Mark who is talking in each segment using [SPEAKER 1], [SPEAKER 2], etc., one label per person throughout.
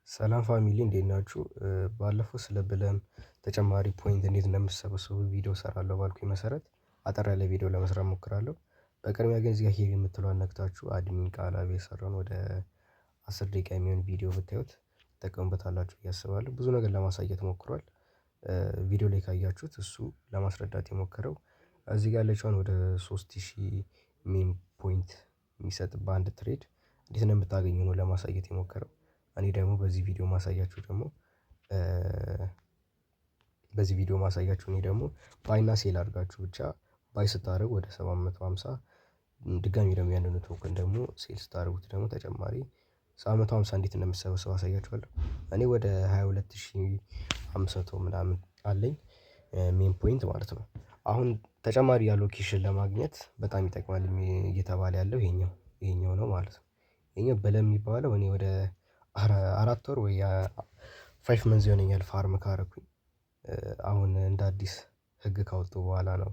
[SPEAKER 1] ሰላም family እንዴት ናችሁ? ባለፈው ስለ Blum ተጨማሪ point እንዴት እንደምትሰበስቡ ቪዲዮ እሰራለሁ ባልኩኝ መሰረት አጠር ያለ ቪዲዮ ለመስራት እሞክራለሁ። በቅድሚያ ግን እዚህ ጋር here የምትለዋን ነክታችሁ admin ቃላብ የሰራውን ወደ 10 ደቂቃ የሚሆን ቪዲዮ ብታዩት ትጠቀሙበታላችሁ ብዬ አስባለሁ። ብዙ ነገር ለማሳየት ሞክሯል። ቪዲዮ ላይ ካያችሁት እሱ ለማስረዳት የሞከረው እዚህ ጋር ያለችውን ወደ 3000 meme point የሚሰጥ በአንድ trade እንዴት እንደምታገኙ ነው ለማሳየት የሞከረው። እኔ ደግሞ በዚህ ቪዲዮ ማሳያችሁ እኔ ደግሞ buy ና sell አድርጋችሁ ብቻ buy ስታደርጉ ወደ 750፣ ድጋሚ ደግሞ ያንን token ደግሞ sell ስታደርጉት ደግሞ ተጨማሪ 750 እንዴት እንደምትሰበስቡ አሳያችኋለሁ። እኔ ወደ 22,500 ምናምን አለኝ meme point ማለት ነው። አሁን ተጨማሪ allocation ለማግኘት በጣም ይጠቅማል እየተባለ ያለው ይሄኛው ነው ማለት ነው። ይሄኛው Blum የሚባለው እኔ ወደ 4 ወር ወይ 5 months ይሆነኛል farm ካረኩኝ። አሁን እንደ አዲስ ህግ ካወጡ በኋላ ነው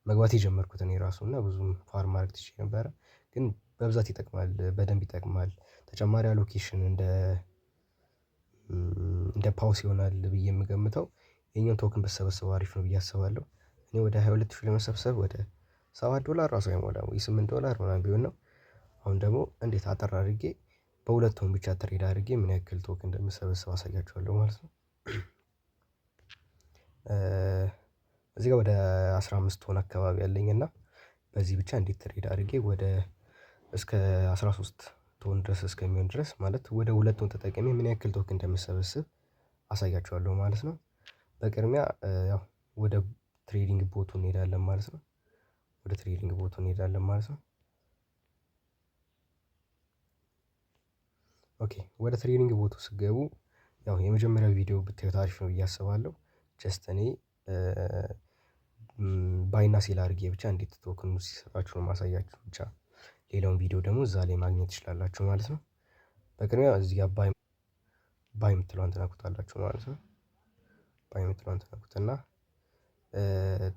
[SPEAKER 1] መግባት የጀመርኩት እኔ ራሱ፣ እና ብዙም farm ማድረግ ትቼ ነበረ። ግን በብዛት ይጠቅማል፣ በደንብ ይጠቅማል። ተጨማሪ allocation እንደ PAWS ይሆናል ብዬ የምገምተው ይሄኛውን token ብትሰበስበው አሪፍ ነው ብዬ አስባለሁ። እኔ ወደ 22,000 ለመሰብሰብ ወደ 7 ዶላር ራሱ አይሞላም ወይ 8 ዶላር ምናምን ቢሆን ነው። አሁን ደግሞ እንዴት አጠር አድርጌ በሁለቱም ብቻ trade አድርጌ ምን ያክል token እንደምሰበስብ አሳያችኋለሁ ማለት ነው። እዚህ ጋር ወደ 15 TON አካባቢ አለኝ፣ እና በዚህ ብቻ እንዴት trade አድርጌ ወደ እስከ 13 TON ድረስ እስከሚሆን ድረስ፣ ማለት ወደ ሁለት TON ተጠቅሜ ምን ያክል token እንደምሰበስብ አሳያችኋለሁ ማለት ነው። በቅድሚያ ያው ወደ trading bot ኡ እንሄዳለን ማለት ነው። ወደ trading bot ኡ እንሄዳለን ማለት ነው። Okay፣ ወደ trading bot ኡ ስትገቡ ያው የመጀመሪያው ቪዲዮ ብታዩት አሪፍ ነው ብዬ አስባለሁ። Just እኔ buy ና sell አድርጌ ብቻ እንዴት token ኑ ሲሰጣችሁ ነው ማሳያችሁ ብቻ። ሌላውን ቪዲዮ ደግሞ እዛ ላይ ማግኘት ትችላላችሁ ማለት ነው። በቅድሚያ እዚህ ጋር buy የምትለዋን ትነኩታላችሁ ማለት ነው። Buy የምትለዋን ትነኩትና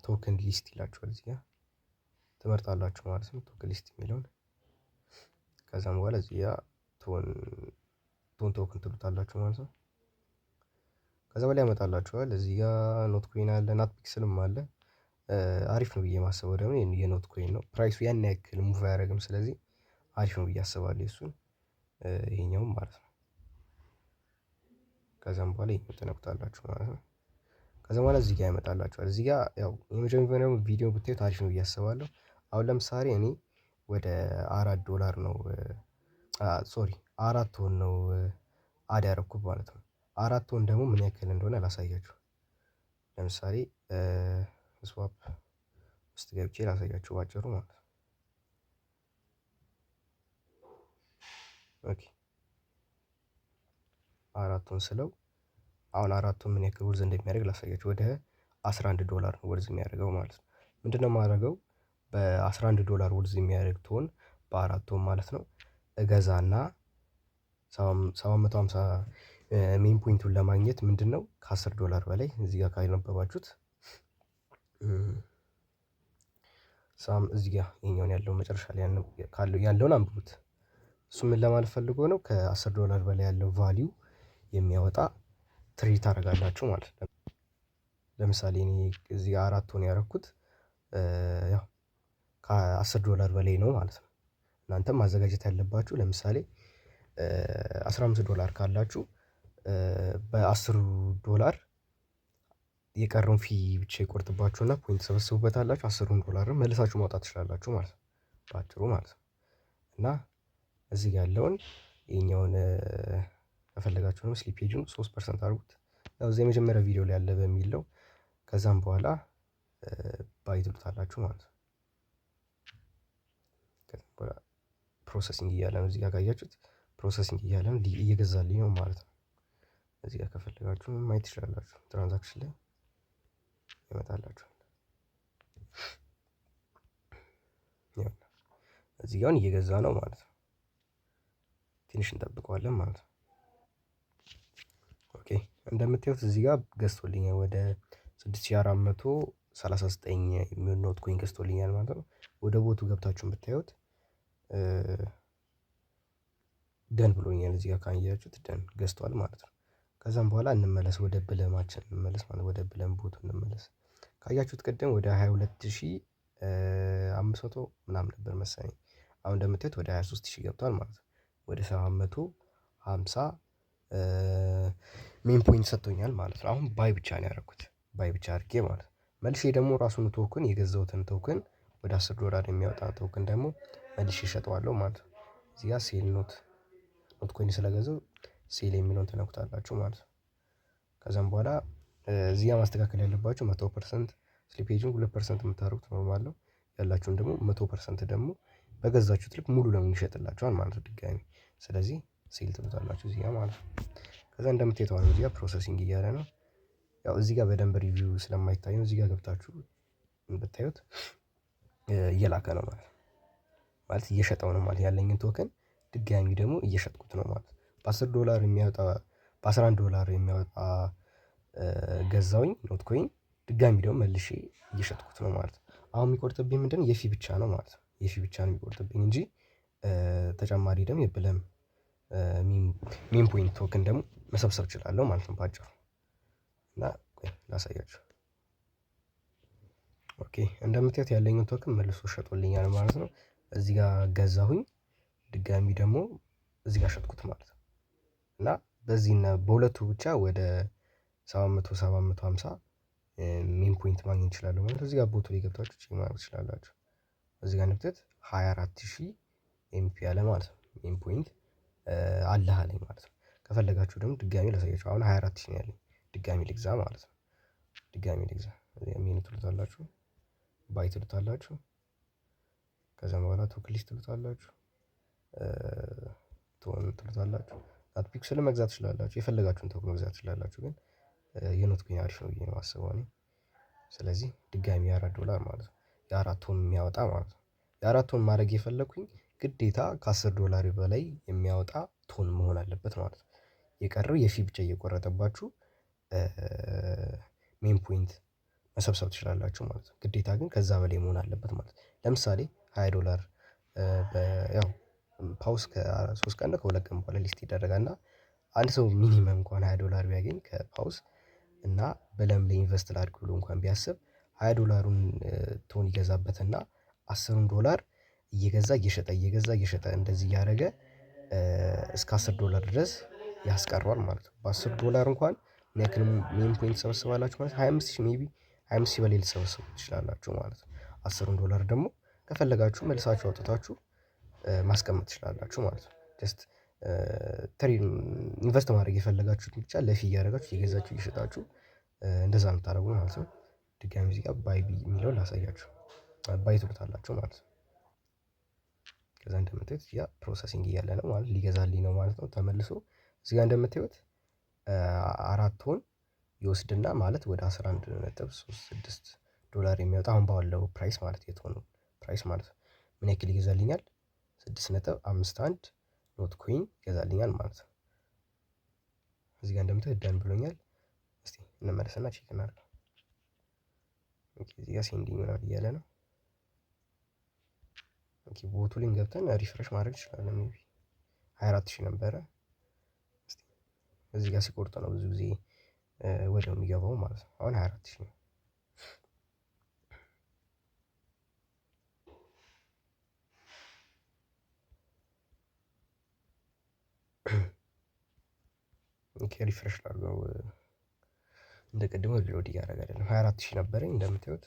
[SPEAKER 1] token list ይላችኋል፣ እዚህ ጋር ትመርጣላችሁ ማለት ነው። Token list የሚለውን፣ ከዛም በኋላ እዚህ ጋር TON token ትሉታላችሁ ማለት ነው። ከዛ በላይ ያመጣላችኋል። እዚህ ጋር Notcoin አለ፣ NotPixel ም አለ። አሪፍ ነው ብዬ የማስበው ደግሞ የ Notcoin ነው። Price ኡ ያን ያክል move አያደርግም። ስለዚህ አሪፍ ነው ብዬ አስባለሁ የእሱን፣ ይሄኛውም ማለት ነው። ከዛም በኋላ ይሄኛውን ትነኩታላችሁ ማለት ነው። ከዛ በኋላ እዚህ ጋር ያመጣላችኋል። እዚህ ጋር ያው የመጀመሪያው ቪዲዮ ብታዩት አሪፍ ነው ብዬ አስባለሁ። አሁን ለምሳሌ እኔ ወደ 4 ዶላር ነው፣ sorry፣ 4 TON ነው add ያደረኩት ማለት ነው። 4 TON ደግሞ ምን ያክል እንደሆነ ላሳያችሁ። ለምሳሌ swap ውስጥ ገብቼ ላሳያችሁ ባጭሩ ማለት ነው። Okay፣ 4 TON ስለው አሁን 4 TON ምን ያክል worth እንደሚያደርግ ላሳያችሁ። ወደ 11 ዶላር ነው worth የሚያደርገው ማለት ነው። ምንድነው የማደርገው? በ11 ዶላር worth የሚያደርግ TON፣ በ4 TON ማለት ነው፣ እገዛና 750 meme point ኡን ለማግኘት ምንድነው ከ10 ዶላር በላይ፣ እዚህ ጋር ካነበባችሁት ሳም እዚህ ጋር ይሄኛውን ያለው መጨረሻ ላይ ያለውን አንብቡት። እሱ ምን ለማለት ፈልጎ ነው? ከ10 ዶላር በላይ ያለው value የሚያወጣ trade ታደርጋላችሁ ማለት ነው። ለምሳሌ እኔ እዚህ ጋር 4 TON ያደረኩት ያው ከ10 ዶላር በላይ ነው ማለት ነው። እናንተም ማዘጋጀት ያለባችሁ ለምሳሌ 15 ዶላር ካላችሁ በ10 ዶላር የቀረውን fee ብቻ ይቆርጥባችሁና point ትሰበስቡበታላችሁ፣ 10ሩን ዶላርም መልሳችሁ ማውጣት ትችላላችሁ ማለት ነው። በአጭሩ ማለት ነው። እና እዚህ ጋር ያለውን ይሄኛውን ከፈለጋችሁ ነው slippage ኡን 3% አድርጉት። ያው እዚህ የመጀመሪያው ቪዲዮ ላይ ያለ በሚል ነው። ከዛም በኋላ buy ትሉታላችሁ ማለት ነው። ከዛም በኋላ processing እያለ ነው፣ እዚህ ጋር ካያችሁት processing እያለ ነው፣ እየገዛልኝ ነው ማለት ነው። እዚህ ጋር ከፈለጋችሁ ማየት ትችላላችሁ። Transaction ላይ ይመጣላችኋል። እዚህ ጋር እየገዛ ነው ማለት ነው። ትንሽ እንጠብቀዋለን ማለት ነው። Okay፣ እንደምታዩት እዚህ ጋር ገዝቶልኛል፣ ወደ 6439 የሚሆን Notcoin ገዝቶልኛል ማለት ነው። ወደ bot ኡ ገብታችሁ ብታዩት 6439 የሚሆን Notcoin ገዝቶልኛል ማለት ነው። ወደ bot ኡ ገብታችሁ ብታዩት 6439 የሚሆን Notcoin ገዝቶልኛል ማለት ነው። ወደ bot ኡ ገብታችሁ ብታዩት Done ብሎኛል። እዚህ ጋር ካያችሁት done ገዝቷል ማለት ነው። ከዛም በኋላ እንመለስ ወደ Blum ኣችን እንመለስ ማለት ወደ Blum bot ኡ እንመለስ። ካያችሁት ቅድም ወደ 22,500 ምናምን ነበር መሰለኝ። አሁን እንደምታዩት ወደ 23,000 ገብቷል ማለት ነው። ወደ 750 meme point ሰጥቶኛል ማለት ነው። አሁን buy ብቻ ነው ያደረኩት፣ buy ብቻ አድርጌ ማለት ነው። መልሼ ደግሞ ራሱን token የገዛሁትን token ወደ 10 ዶላር የሚያወጣ token ደግሞ መልሼ እሸጠዋለሁ ማለት ነው። እዚህ ጋር sell Notcoin ስለገዛው sell የሚለውን ትነኩታላችሁ ማለት ነው። ከዛም በኋላ እዚህ ጋር ማስተካከል ያለባችሁ 100% slippage ኡን 2% የምታደርጉት normal ነው። ያላችሁን ደግሞ 100% ደግሞ በገዛችሁት ልክ ሙሉ ለሙሉ ይሸጥላችኋል ማለት ነው ድጋሚ። ስለዚህ sell ትሉታላችሁ እዚህ ጋር ማለት ነው። ከዛ እንደምታዩት አሁን እዚህ ጋር processing እያለ ነው። ያው እዚህ ጋር በደንብ review ስለማይታይ ነው። እዚህ ጋር ገብታችሁ ብታዩት እየላከ ነው ማለት ነው። ማለት እየሸጠው ነው ማለት ያለኝን token ድጋሚ ደግሞ እየሸጥኩት ነው ማለት ነው። በ10 ዶላር የሚያወጣ፣ በ11 ዶላር የሚያወጣ ገዛውኝ Notcoin ድጋሚ ደግሞ መልሼ እየሸጥኩት ነው ማለት ነው። አሁን የሚቆርጥብኝ ምንድነው? የ fee ብቻ ነው ማለት ነው። የ fee ብቻ ነው የሚቆርጥብኝ እንጂ ተጨማሪ ደግሞ የ Blum meme point token ደግሞ መሰብሰብ እችላለሁ ማለት ነው ባጭሩ። እና ቆይ ላሳያችሁ። Okay፣ እንደምታዩት ያለኝን token መልሶ ሸጦልኛል ማለት ነው። እዚህ ጋር ገዛሁኝ፣ ድጋሚ ደግሞ እዚህ ጋር ሸጥኩት ማለት ነው። እና በዚህና በሁለቱ ብቻ ወደ 700 750 meme point ማግኘት እችላለሁ ማለት ነው። እዚህ ጋር bot ኡ ላይ ገብታችሁ check ማድረግ ትችላላችሁ። እዚህ ጋር እንደምታዩት 24,000 MP አለ ማለት ነው። Meme point አለህ አለኝ ማለት ነው። ከፈለጋችሁ ደግሞ ድጋሚ ላሳያችሁ። አሁን 24,000 ነው ያለኝ። ድጋሚ ልግዛ ማለት ነው። ድጋሚ ልግዛ። እዚህ ትሉታላችሁ፣ buy ትሉታላችሁ። ከዛም በኋላ token list ትሉታላችሁ። TON ትሉታላችሁ። Notpixel መግዛት ትችላላችሁ። የፈለጋችሁን token መግዛት ትችላላችሁ። ግን የ Notcoin አሪፍ ነው ብዬ ነው የማስበው እኔ። ስለዚህ ድጋሚ የ4 ዶላር ማለት ነው፣ የአራት TON የሚያወጣ ማለት ነው። የአራት TON ማድረግ የፈለኩኝ ግዴታ ከ10 ዶላር በላይ የሚያወጣ TON መሆን አለበት ማለት ነው። የቀረው የ fee ብቻ እየቆረጠባችሁ meme point መሰብሰብ ትችላላችሁ ማለት ነው። ግዴታ ግን ከዛ በላይ መሆን አለበት ማለት ነው። ለምሳሌ 20 ዶላር፣ ያው Paws ከ3 ቀን ነው ከ2 ቀን በኋላ list ይደረጋል፣ እና አንድ ሰው minimum እንኳን 20 ዶላር ቢያገኝ ከ Paws እና Blum ላይ invest ላድርግ ብሎ እንኳን ቢያስብ 20 ዶላሩን TON ይገዛበትና 10ሩን ዶላር እየገዛ እየሸጠ፣ እየገዛ እየሸጠ፣ እንደዚህ እያደረገ እስከ 10 ዶላር ድረስ ያስቀረዋል ማለት ነው። በ10 ዶላር እንኳን ምን ያክል meme point ትሰበስባላችሁ ማለት 25,000፣ maybe 25,000 በላይ ልትሰበስቡ ትችላላችሁ ማለት ነው። 10ሩን ዶላር ደግሞ ከፈለጋችሁ መልሳችሁ አውጥታችሁ ማስቀመጥ ትችላላችሁ ማለት ነው። Just invest ማድረግ የፈለጋችሁት ብቻ ለ fee እያደረጋችሁ እየገዛችሁ እየሸጣችሁ እንደዛ ነው የምታደርጉት ማለት ነው። ድጋሚ እዚህ ጋር buy የሚለውን ላሳያችሁ። Buy ትሉታላችሁ ማለት ነው። ከዛ እንደምታዩት ያ processing እያለ ነው ማለት ሊገዛልኝ ነው ማለት ነው። ተመልሶ እዚህ ጋር እንደምታዩት አራት TON ይወስድና ማለት ወደ 11.36 ዶላር የሚያወጣ አሁን ባለው price ማለት የ TON ኡ price ማለት ነው። ምን ያክል ይገዛልኛል? 6.51 Notcoin ይገዛልኛል ማለት ነው። እዚህ ጋር እንደምታዩት done ብሎኛል። እስቲ እንመለስና check እናድርገው። Okay፣ እዚህ ጋር sending ምናምን እያለ ነው። Okay፣ bot ኡ ላይም ገብተን refresh ማድረግ እንችላለን። Maybe 24,000 ነበረ። እስቲ እዚህ ጋር ሲቆርጥ ነው ብዙ ጊዜ ወዲያው የሚገባው ማለት ነው። አሁን 24,000 ነው። Okay፣ refresh ላድርገው። እንደ ቅድሙ load እያደረገ አይደለም። 24,000 ነበረኝ፣ እንደምታዩት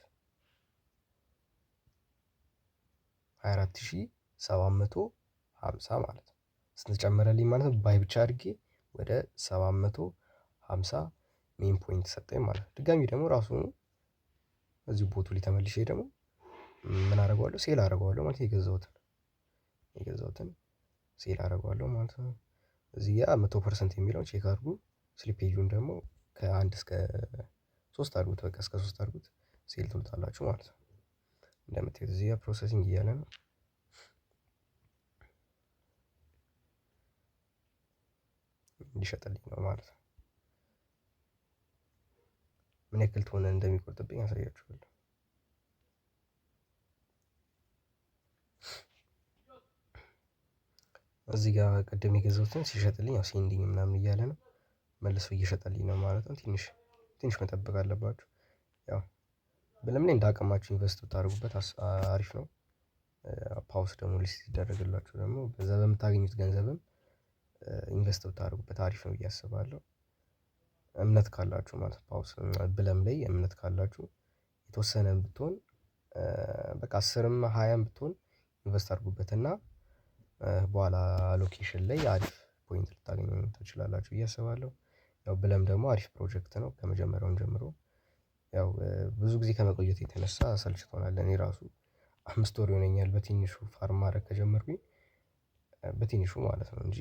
[SPEAKER 1] 24,750 ማለት ነው። ስንት ጨመረልኝ ማለት ነው? Buy ብቻ አድርጌ ወደ 750 meme point ሰጠኝ ማለት ነው። ድጋሚ ደግሞ ራሱ እዚሁ bot ኡ ላይ ተመልሼ ደግሞ ምን አደርገዋለሁ? Sell አደርገዋለሁ ማለት የገዛሁትን sell አደርገዋለሁ ማለት ነው። እዚህ ጋ 100% የሚለውን check አድርጉ። Slippage ኡን ደግሞ ከአንድ እስከ ሶስት አድርጉት፣ በቃ እስከ ሶስት አድርጉት። Sell ትሉታላችሁ ማለት ነው። እንደምታዩት እዚህ ጋር processing እያለ ነው። እንዲሸጥልኝ ነው ማለት ነው። ምን ያክል TON እንደሚቆርጥብኝ አሳያችኋለሁ። እዚህ ጋር ቅድም የገዛሁትን ሲሸጥልኝ ያው sending ምናምን እያለ ነው፣ መልሶ እየሸጠልኝ ነው ማለት ነው። ትንሽ ትንሽ መጠበቅ አለባችሁ። ያው Blum ላይ እንደ አቅማችሁ invest ብታደርጉበት አሪፍ ነው። Paws ደግሞ list ሲደረግላችሁ ደግሞ በዛ በምታገኙት ገንዘብም invest ብታደርጉበት አሪፍ ነው ብዬ አስባለሁ። እምነት ካላችሁ ማለት Paws Blum ላይ እምነት ካላችሁ የተወሰነ ብትሆን፣ በቃ 10ም 20ም ብትሆን invest አድርጉበት እና በኋላ allocation ላይ አሪፍ point ልታገኙ ትችላላችሁ ብዬ አስባለሁ። ያው Blum ደግሞ አሪፍ ፕሮጀክት ነው ከመጀመሪያውም ጀምሮ። ያው ብዙ ጊዜ ከመቆየት የተነሳ ሰልችቶናል። እኔ ራሱ 5 ወር ይሆነኛል በትንሹ farm ማድረግ ከጀመርኩኝ፣ በትንሹ ማለት ነው እንጂ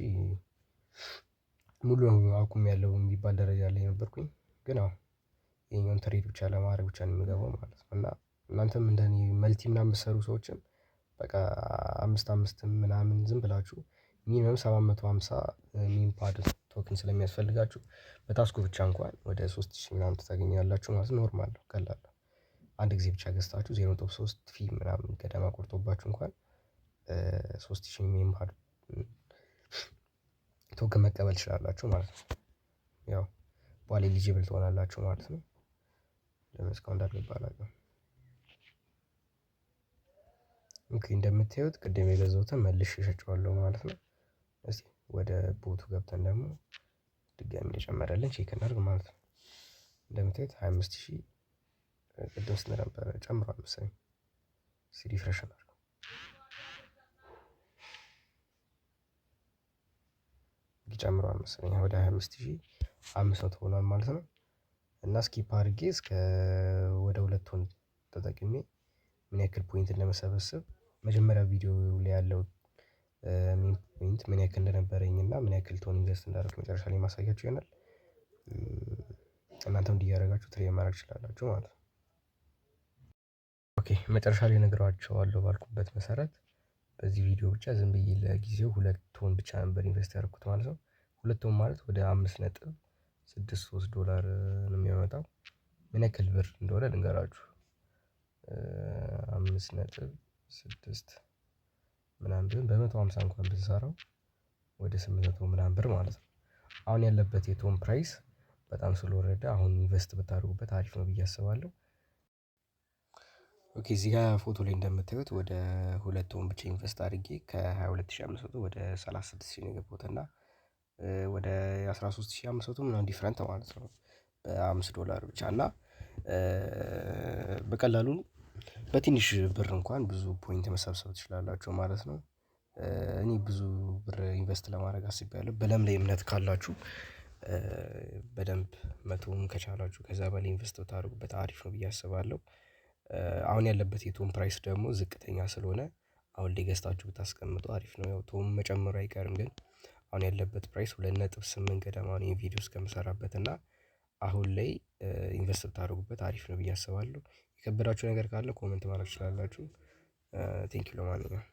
[SPEAKER 1] ሙሉ በሙሉ አቁሜያለሁ የሚባል ደረጃ ላይ ነበርኩኝ። ግን አሁን ይሄኛውን trade ብቻ ለማድረግ ብቻ ነው የምገባው ማለት ነው። እና እናንተም እንደኔ multi ምናምን የምትሰሩ ሰዎችም በቃ አምስት አምስትም ምናምን ዝም ብላችሁ minimum 750 memepad token ስለሚያስፈልጋችሁ በ task ኡ ብቻ እንኳን ወደ 3000 ምናምን ታገኛላችሁ ማለት normal ነው፣ ቀላል ነው። አንድ ጊዜ ብቻ ገዝታችሁ 0.3 fee ምናምን ገደማ ቆርጦባችሁ እንኳን 3000 memepad token መቀበል ትችላላችሁ ማለት ነው። ያው በኋላ eligible ትሆናላችሁ ማለት ነው። ለምን እስካሁን እንዳልገባ አላውቅም። Okay፣ እንደምታዩት ቅድም የገዛሁትን መልሼ እሸጨዋለሁ ማለት ነው። እስቲ ወደ bot ኡ ገብተን ደግሞ ድጋሚ እንደጨመረልን check እናድርግ ማለት ነው። እንደምታዩት 25,000፣ ቅድም ስንት ነበረ? ጨምሯል መሰለኝ። እስቲ refresh እናድርገው። ጨምሯል መሰለኝ፣ ወደ 25,500 ሆኗል ማለት ነው። እና skip አድርጌ እስከ ወደ ሁለት TON ተጠቅሜ ምን ያክል point እንደመሰበስብ፣ መጀመሪያ ቪዲዮ ላይ ያለው meme point ምን ያክል እንደነበረኝ እና ምን ያክል TON invest እንዳደረኩ መጨረሻ ላይ ማሳያችሁ ይሆናል። እናንተም እንዲህ እያደረጋችሁ trade ማድረግ ትችላላችሁ ማለት ነው። Okay፣ መጨረሻ ላይ እነግራችኋለሁ ባልኩበት መሰረት በዚህ ቪዲዮ ብቻ ዝም ብዬ ለጊዜው ሁለት TON ብቻ ነበር invest ያደረኩት ማለት ነው። ሁለት TON ማለት ወደ 5.63 ዶላር ነው የሚያመጣው። ምን ያክል ብር እንደሆነ ልንገራችሁ። 5.6 ምናምን ቢሆን በ150 እንኳን ብንሰራው ወደ 800 ምናምን ብር ማለት ነው። አሁን ያለበት የ TON price በጣም ስለወረደ አሁን invest ብታደርጉበት አሪፍ ነው ብዬ አስባለሁ። Okay፣ እዚህ ጋር ፎቶ ላይ እንደምታዩት ወደ ሁለት TON ብቻ invest አድርጌ ከ22,500 ወደ 36,000 ነው የገባሁት እና ወደ 13,500 ምናምን different ማለት ነው በ5 ዶላር ብቻ። እና በቀላሉ በትንሽ ብር እንኳን ብዙ point መሰብሰብ ትችላላችሁ ማለት ነው። እኔ ብዙ ብር invest ለማድረግ አስቤያለሁ። Blum ላይ እምነት ካላችሁ በደንብ 100ም ከቻላችሁ ከዛ በላይ invest ብታደርጉበት አሪፍ ነው ብዬ አስባለሁ። አሁን ያለበት የ TON price ደግሞ ዝቅተኛ ስለሆነ አሁን ላይ ገዝታችሁ ብታስቀምጡ አሪፍ ነው። ያው TON መጨመሩ አይቀርም፣ ግን አሁን ያለበት price 2.8 ገደማ ነው ይሄን ቪዲዮ እስከምሰራበት እና አሁን ላይ invest ብታደርጉበት አሪፍ ነው ብዬ አስባለሁ። የከበዳችሁ ነገር ካለ comment ማድረግ ትችላላችሁ። Thank you ለማንኛውም።